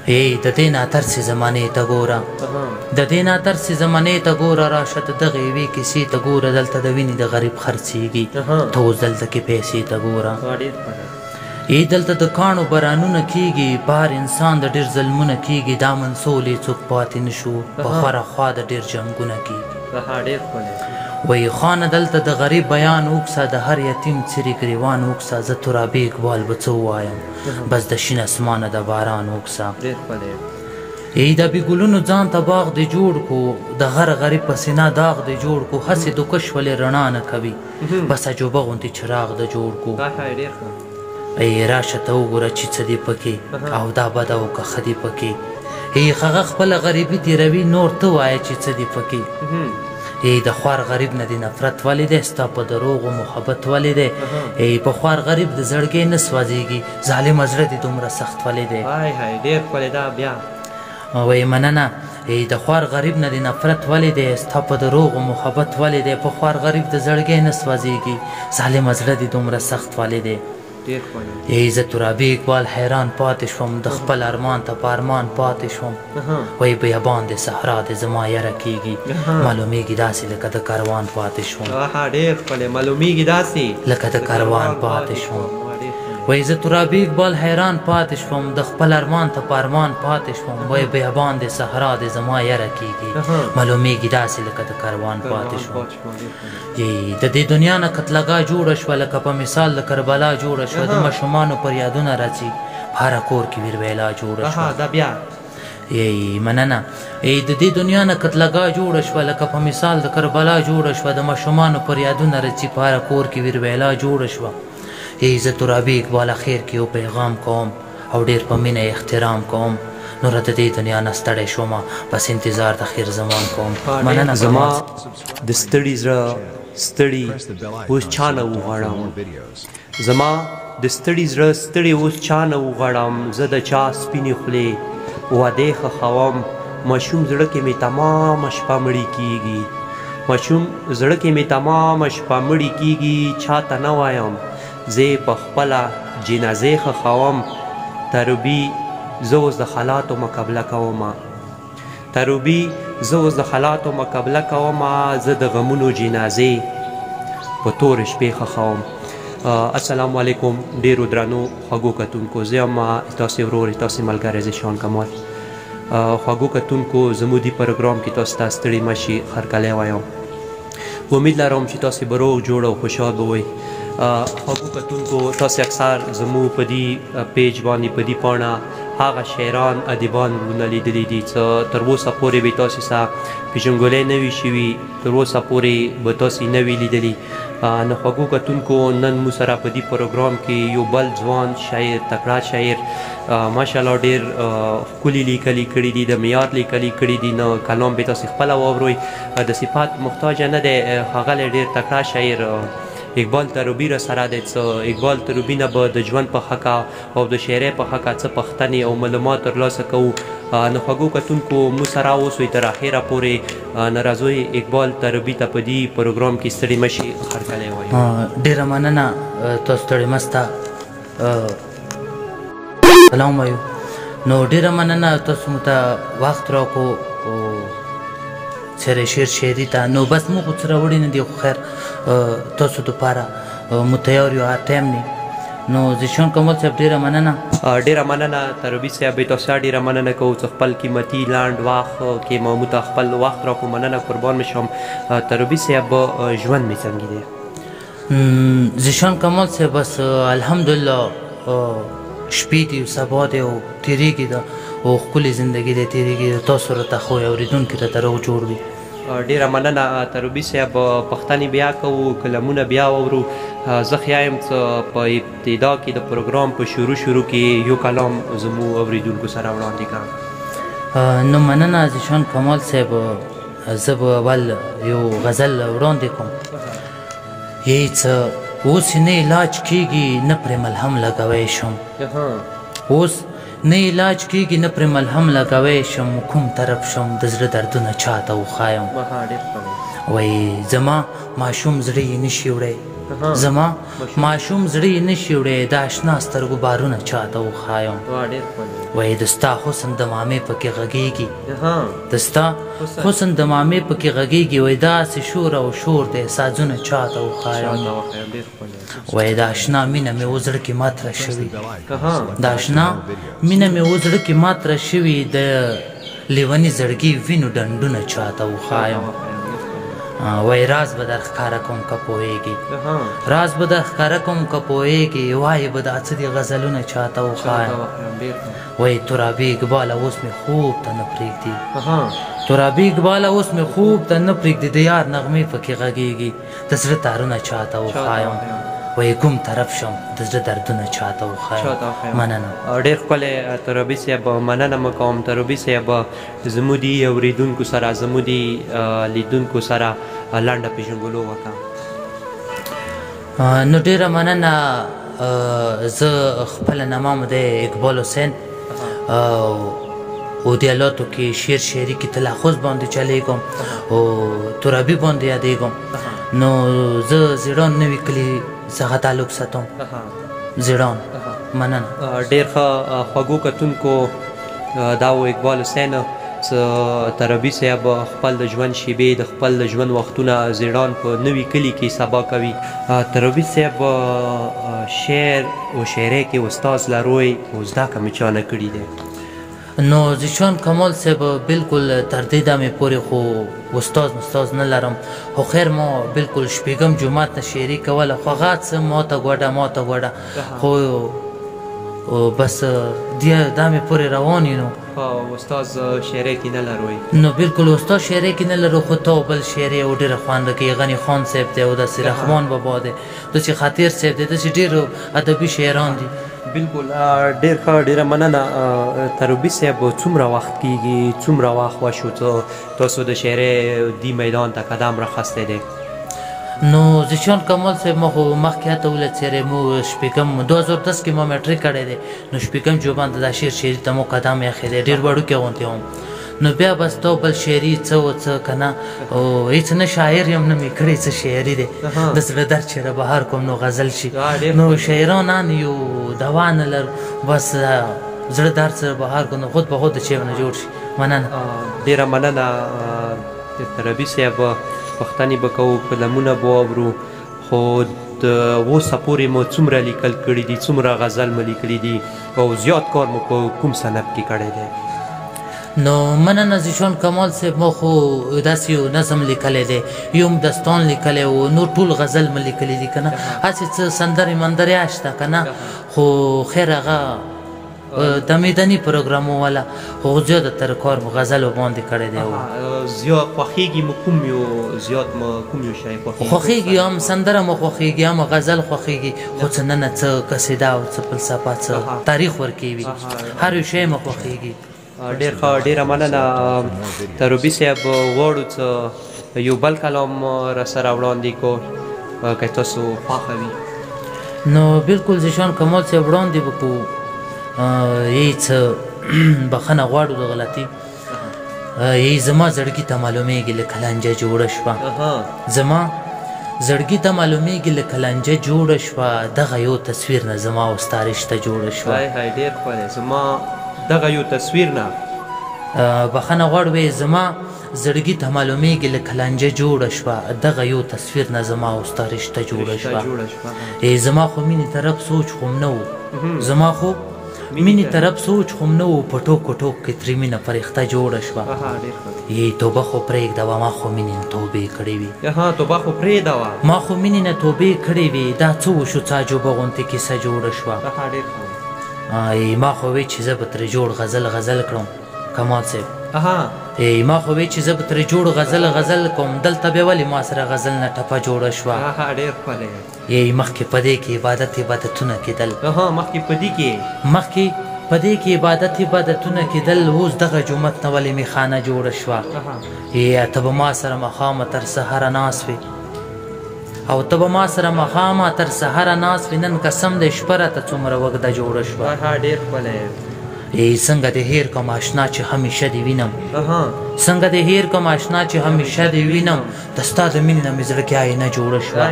ای د دې ناترسې زمانې ته ګوره، د دې ناترسې زمانې ته ګوره، راشه د دغې یوې کیسې ته ګوره، دلته د وینې د غریب خرڅېږي، ته اوس دلته کې پیسې ته ګوره. ای دلته د کاڼو بارانونه کیږي، په هر انسان د ډېر ظلمونه کیږي، دا منسولې څوک پاتې نه شو، په خوره خوا د ډېر جنګونه کیږي. وایي خانه دلته د غریب بیان وکسه، د هر یتیم څیرې ګریوان وکسه، زه ترابي اقبال به څه ووایم، بس د شین اسمانه د باران وکسه. ای د بې ګلونو ځان ته باغ دې جوړ کو، د غر غریب په سینه داغ دې جوړ کو، هسې دوکش ولې رڼا نه کوي، بس عجوبه غوندې چراغ دې جوړ کو. ای راشه ته وګوره چې څه دي پکې، او دا بده او که ښه دي پکې. ای هغه خپله غریبي تېروي، نور ته وایه چې څه دي پکې. ای د خوار غریب نه دې نفرت ولې دی، ستا په دروغو محبت ولې دی؟ ای په خوار غریب د زړګی نه سوځېږي، ظالمه زړه دې دومره سخت ولې دی؟ ډېر ښکلی دا بیا. وایي مننه. ای د خوار غریب نه دې نفرت ولې دی، ستا په دروغو محبت ولې دی؟ په خوار غریب د زړګی نه سوځېږي، ظالمه زړه دې دومره سخت ولې دی؟ ای زه ترابي اقبال حیران پاتې شوم، د خپل ارمان ته په ارمان پاتې شوم. وایي بیابان د صحرا د زما یره کیږي، معلومیږي داسې لکه د کاروان پاتې شوم. ډېر ښکلی، معلومیږي داسې لکه د کاروان پاتې شوم. وایي زه ترابي اقبال حیران پاتې شوم، د خپل ارمان ته په ارمان پاتې شوم. وایي بیابان د صحرا د زما یره کیږي، معلومیږي داسې لکه د کاروان پاتې شوم. د دې دنیا نه قتلګاه جوړه شوه، لکه په مثال د کربلا جوړه شوه، د ماشومانو پر یادونه راځي، په هره کور کې ویرویلا جوړه شوه. مننه. د دې دنیا نه قتلګاه جوړه شوه، لکه په مثال د کربلا جوړه شوه، د ماشومانو پر یادونه راځي، په هره کور کې ویرویلا جوړه شوه. ای زه ترابي اقبال اخر کې یو پیغام کوم، او ډېر په مینه احترام کوم، نوره د دې دنیا نه ستړی شوم، بس انتظار د خیر زمان کوم. مننه. زما د ستړي زړه ستړي اوس چا نه وغواړم، زما د ستړي زړه ستړي اوس چا نه وغواړم، زه د چا سپینې خولې وعدې ښخوم، ماشوم زړه کې مې تمامه شپه مړې کیږي، ماشوم زړه کې مې تمامه شپه مړې کیږي، چا ته نه وایم زه په خپله جنازې ښخوم. تربي زه اوس د حالاتو مقابله کومه، تربي زه اوس د حالاتو مقابله کومه، زه د غمونو جنازې په تورې شپې ښخوم. السلام علیکم ډېرو درنو خوږو کتونکو، زه یم تاسې ورور تاسې ملګری ذیشان کمال. خوږو کتونکو، زموږ دې پروګرام کې تاسو ته ستړي مه شي هرکلی وایم. امید لرم چې تاسې به روغ جوړ او خوشحال به وئ. خوږو کتونکو، تاسې اکثر زموږ په دې پیج باندې په دې پاڼه هغه شاعران ادیبان ورونه لیدلي دي چې تر اوسه پورې به تاسې سره پېژندګلوۍ نه وي شوي، تر اوسه پورې به تاسې نه وي لیدلي. نو خوږو کتونکو، نن مو سره په دې پروګرام کې یو بل ځوان شاعر، تکړه شاعر، ماشاءالله ډېر ښکلي لیکلي کړي دي، د معیار لیکلي کړي دي، نو کلام به تاسې خپله واوروئ، د صفات محتاج نه دی. ښاغلی ډېر تکړه شاعر اقبال تروبي را سره دی. څه اقبال تروبي نه به د ژوند په حقه او د شاعرۍ په حقه څه پوښتنې او معلومات ترلاسه کوو. نو خوږو کتونکو، موږ سره اوسئ تر اخره پورې. نو راځئ اقبال تروبي ته په دې پروګرام کې ستړي مه شي هرکلی وایو. ډېره مننه تاسو ستړي مسته سلام وایو. نو ډېره مننه تاسو مو ته وخت راکړو سره شعر شاعري ته. نو بس موږ خو څه راوړي نه دي، خو خیر تاسو دپاره مو تیار یو هر ټایم دی. نو ذیشان کمال صاحب ډېره مننه. ډېره مننه تروبي صاحب، تاسو ډېره مننه کوو چې خپل قیمتي لنډ وخت کې مو ته خپل وخت راکړو. مننه، قربان مې شم. تروبي صاحب، ژوند مې څنګه دی؟ ذیشان کمال صاحب، بس الحمدلله شپې دي سبا دی او تېرېږي ده او ښکلې زندګي دی تېرېږي. تاسو راته خو اورېدونکي راته روغ جوړ وي. ډېره مننه تروبي صاحب. پوښتنې بیا کوو، کلمونه بیا واورو. زه ښه یم چې په ابتدا کې د پروګرام په شروع کې یو کلام زموږ اورېدونکو سره وړاندې کړم. نو مننه ذیشان کمال صاحب، زه به اول یو غزل وړاندې کوم. هیڅ اوس نه علاج کیږي، نه پرې ملهم لګوی شم. اوس نه علاج کیږي، نه پرې ملهم لګوی شم، کوم طرف شم د زړه دردونه چاته وښایم. وایي زما ماشوم زړه یې نشي وړی، زما ماشوم زړه یې نشي وړی، د اشنا سترګو بارونه چاته وښایم. وایي د ستا حسن د مامې پکې غږېږي، د ستا حسن د مامې پکې غږېږي، وایي داسې شور او شور دی سازونه چاته وښایم. وایي د اشنا مینه مې و زړه کې ماتره شوي، د اشنا مینه مې و زړه کې ماتره شوي، د لیوني زړګي وینو ډنډونه چاته وښایم. وایي راز به در ښکاره کوم که پوهېږي، راز به در ښکاره کوم که پوهېږي، وایي به دا څه دي غزلونه چاته وښایم. وایي ترابي اقباله اوس مې خوب ته نه پرېږدي، ترابي اقباله اوس مې خوب ته نه پرېږدي، د یار نغمې پکې غږېږي، د زړه تارونه چاته وښایم. وایي کوم طرف شم د زړه دردونه چاته وښایم. مننه. ډېر ښکلی ترابي صاحب، مننه مو کوم. ترابي صاحب زموږ دي اورېدونکو سره، زموږ دي لیدونکو سره لنډه پېژندګلو وکړه. نو ډېره مننه. زه خپله نامه مو دی اقبال حسین، او د آلاتو کې شعر شاعري کې تلخص باندې چلېږم او ترابي باندې یادېږم. نو زه زیړان نوي کلي څخه تعلق ساتم، زیړان. مننه. ډېر ښه. خوږو کتونکو، دا و اقبال حسین ترابي صاحب خپل د ژوند شیبې، د خپل د ژوند وختونه زیړان په نوي کلي کې سبا کوي. ترابي صاحب شعر او شاعرۍ کې استاد لروی او زده کړه مې چا نه کړي دی؟ نو ذیشان کمال صاحب بالکل تر دې دمې پورې خو استاد مستاز نه لرم، خو خیر ما بالکل شپږم جومات نه شاعري کوله، خو هغه څه ماته ګوډه ماته ګوډه، خو بس دې دمې پورې روان یو. نو استاد شاعرۍ کې نه لروئ؟ نو بالکل استاد شاعرۍ کې نه لرو، خو تا بل شاعرۍ او ډېره خوند کوي. غني خان صاحب دی، او داسې رحمان بابا دی، داسې خاطر صاحب دی، داسې ډېر ادبي شاعران دي. بالکل. ډېر ښه، ډېره مننه. ترابي صاحب څومره وخت کېږي، څومره وخت وشو تاسو د شاعرۍ دې میدان ته قدم راخستی دی؟ نو ذیشان کمال صاحب ما خو مخکې هلته ولید چې مو شپږم 2010 کې ما میټریک کړی دی، نو شپږم جوبان ته دا شعر شاعري ته مو قدم ایښی دی، ډېر وړوکی غوندې وم. نو بیا بس تا بل شاعري څه و څه که نه، او هېڅ نه شاعر یم، نه مې کړی څه شاعري دی، د زړه درد چې را بهر کوم نو غزل شي. نو شاعران ان یو دوا نه لرو، بس زړه درد سره بهر کوم نو خود به خود د چیو نه جوړ شي. مننه. ډېره مننه ترابي صاحب. پوښتنې به کوو، فلمونه به واورو، خو د اوسه پورې مو څومره لیکل کړي دي، څومره غزل مو لیکلي دي، او زیات کار مو په کوم صنف کې کړی دی؟ نو مننه ذیشان کمال صاحب، ما خو داسې یو نظم لیکلی دی، یو داستان لیکلی و، نور ټول غزل مې لیکلي دي که نه، هسې څه سندرې مندرې شته که نه، خو خیر هغه د میداني پروګرامو والا، خو زیاته تر کار مو غزل باندې کړی دی. زیات خوښېږي مو کوم یو، زیات مو کوم یو شی خوښېږي؟ خوښېږي هم سندره مو خوښېږي، هم غزل خوښېږي، خو څه نه نه څه قصیده او څه فلسفه څه تاریخ ورکوي، هر یو شی مو خوښېږي. ډېر ښه، ډېره مننه ترابي صاحب. غواړو څه یو بل کلام را سره وړاندې کړو که تاسو خوښه وي. نو بالکل ذیشان کمال صاحب وړاندې به کړو. هېڅ بخښنه غواړو د غلطي. یی زما زړګي ته معلومیږي لکه لانجه جوړه شوه، زما زړګي ته معلومیږي لکه لانجه جوړه شوه، دغه یو تصویر نه زما او ستا رشته جوړه شوه. های های، ډېر ښکلی. زما دغه یو تصویر نه بخښنه غواړو. زما زړګي ته معلومیږي لکه لانجه جوړه شوه، دغه یو تصویر نه زما او ستا رشته جوړه شوه. زما خو مینې طرف سوچ خو نه و، زما خو مینې طرف سوچ خو نه و، په ټوکو ټوک کې ترې مینه فرښته جوړه شوه. ای توبه خو پرېږده وه، ما خو مینې نه توبې کړې وي. توبه خو پرېږده وه، ما خو مینې نه توبې کړې وي، دا څه وشو څه عجوبه غوندې کیسه جوړه شوه. ای ما خو وی چې زه به ترې جوړ غزل غزل کړم کمال صاحب. ای ما خو وی چې زه به ترې جوړ غزل غزل کوم، دلته بیا ولې ما سره غزل نه ټپه جوړه شوه. ډېر ښکلی. ای مخکې په دې کې عبادت عبادتونه کېدل. مخکې په دې کې، مخکې په دې کې عبادت عبادتونه کېدل، اوس دغه جومات نه ولې میخانه جوړه شوه. ای ته به ما سره ماښامه تر سهاره ناست وې، او ته به ما سره ماښامه تر سهاره ناست وې، نن قسم دی شپه راته څومره وږده جوړه شوه. ډېر ښکلی. ای څنګه دې هیر کوم آشنا چې همیشه دې وینم، څنګه دې هیر کوم آشنا چې همیشه دې وینم، د ستا د مینې نه مې زړه کې آینه جوړه شوه.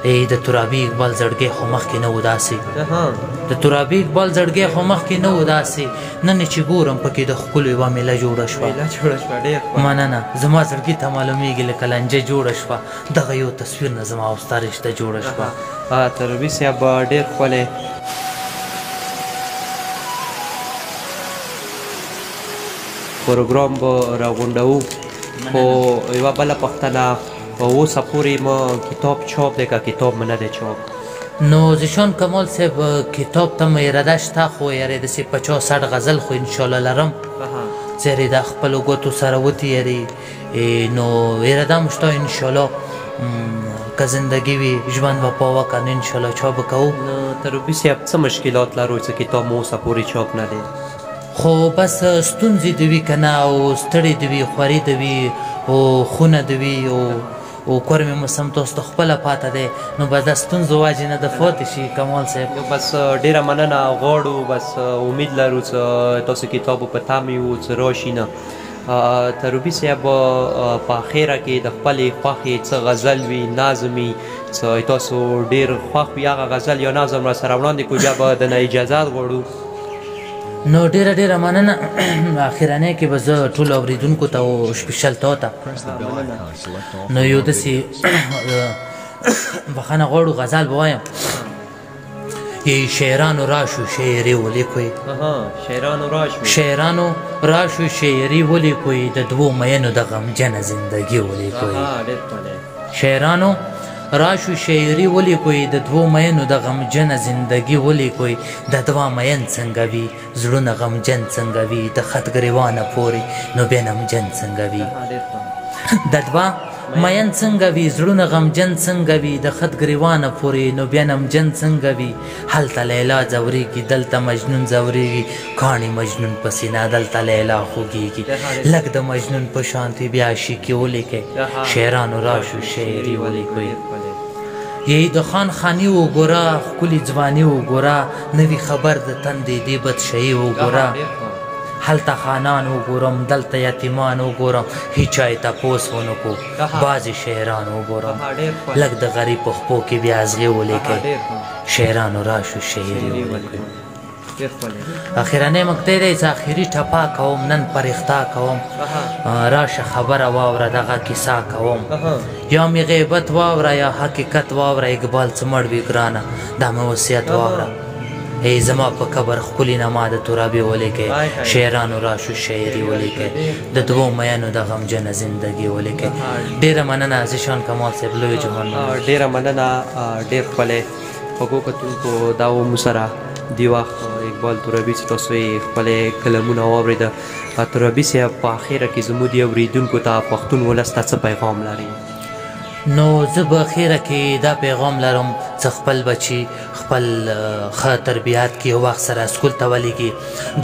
ای د ترابي اقبال زړګی خو مخکې نه و داسې، د ترابي اقبال زړګی خو مخکې نه و داسې، نن چې ګورم پکې د ښکلو یوه میله جوړه شوه. مننه، زما زړګي ته معلومیږي لکه لنجه جوړه شوه، دغه یو تصویر نه زما او ستا رشته جوړه شوه. ترابي صاحب ډېر ښکلی پروګرام به راغونډوو. خو یوه بله پوښتنه، اوسه پورې ما کتاب چاپ دی که کتاب مې نه دی چاپ؟ نو ذیشان کمال صاحب کتاب ته مې اراده شته، خو یارې داسې 50-60 غزل خو انشاءالله لرم چې یارې د خپلو ګوتو سره وتي یارې، نو اراده مو شته انشاءالله که زندګي وي ژوند به پا وکړه نو انشاءالله چاپ به کوو. نو ترابي صاحب څه مشکلات لرو چې کتاب مو اوسه پورې چاپ نه دی؟ خو بس ستونزې د وي که نه، او ستړې د وي، خورې د وي، او خونه د وي، او کور مې موسم تاسو ته خپله پاته دی، نو بس د ستونزو وجې نه د فوت شي کمال صاحب. نو بس ډېره مننه غواړو، بس امید لرو چې تاسو کتاب په تمه یو چې راشي. نه ترابي صاحب په اخره کې د خپلې خوښې څه غزل وي، نظم وي، چې تاسو ډېر خوښ وي هغه غزل یا نظم را سره وړاندې کړو، بیا به د نه اجازت غواړو. نو ډېره ډېره مننه. اخرنۍ کې به زه ټولو اورېدونکو ته او special تا ته نو یو داسې بخښنه غواړو، غزل به وایم. ای شاعرانو راشو شاعري ولیکئ، شاعرانو راشو شاعري ولیکئ، د دوو مینو د غمجنه زندګي ولیکئ. شاعرانو راشو شاعري ولیکئ، د دوو مینو د غمجنه زندګي ولیکئ، د دوه مین څنګه وي زړونه غمجن څنګه وي، د خط ګریوانه پورې نو بیا نمجن څنګه وي، د دوه مین څنګه وي زړونه غمجن څنګه وي، د خط ګریوانه پورې نو بیا نمجن څنګه وي، هلته لیلا ځورېږي دلته مجنون ځورېږي، کاڼي مجنون په سینه دلته لیلا خوږېږي، لږ د مجنون په شانتې بیا عاشقي ولیکئ. شاعرانو راشو شاعري ولیکئ. یی د خان خاني وګوره، ښکلي ځواني وګوره، نوي خبر د تندې دې بدشهي وګوره، هلته خانان وګورم دلته یتیمان وګورم، هیچا یې تپوس ونه کو بعضې شاعران وګورم، لږ د غریب په خپو کې بیا ازغي ولیکئ. شاعرانو راشو شاعري ولیکئ. اخرنۍ مقطع دی چې اخري ټپا کوم، نن پرښتا کوم، راشه خبره واوره دغه کیسه کوم، یا مې غیبت واوره یا حقیقت واوره، اقبال څه مړ وي ګرانه دا مې وصیت واوره، ای زما په قبر ښکلي نما د ترابي ولیکئ. شاعرانو راشو شاعري ولیکئ، د دوو مینو د غمجنه زندګي ولیکئ. ډېره مننه ذیشان کمال صاحب، لوی جهان. ډېره مننه، ډېر ښکلی. خوږو کتونکو دا و مو سره دې وخت اقبال ترابي چې تاسو یې خپلې کلمونه واورېده. ترابي صاحب په اخره کې زموږ دې اورېدونکو ته، پښتون ولس ته څه پیغام لري؟ نو زه به اخره کې دا پیغام لرم چې خپل بچي خپل ښه تربیات کې یو وخت سره سکول ته ولیږي،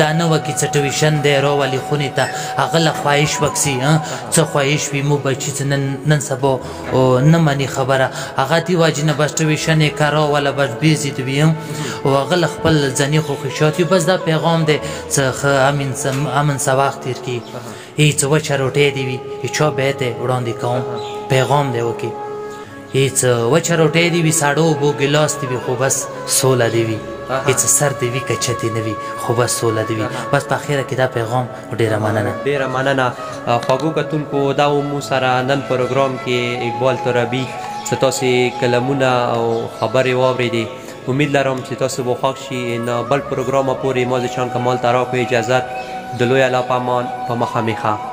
دا نه وکړي څه tuition دی راولي خونې ته، هغه له خواهش وکسي، څه خواهش وي مو بچي څه نن سبا نه مني خبره، هغه دې وجې نه بس tuition یې که راوله بس بېزي د وي، او هغه له خپل ځني خواهشات وي. بس دا پیغام دی چې ښه امن څه وخت تېر کړي، هېڅ وچه روټۍ دې وي هېچا بیت دی وړاندې کوم، پیغام دی وکړي، هېڅ وچه روټۍ دې وي، ساړه اوبو ګیلاس دې وي، خو بس سوله دې وي، هېڅ سر دې وي که چتې نه وي، خو بس سوله دې وي. بس په اخره کې دا پیغام. ډېره مننه. ډېره مننه. خوږو کتونکو دا و مو سره نن پروګرام کې اقبال ترابي چې تاسې کلمونه او خبرې واورېدې. امید لرم چې تاسو به خوښ شي. نه بل پروګرام پورې ما ذیشان کمال ته راکړو اجازت. د لوی الله په امان، په مخه مې ښه.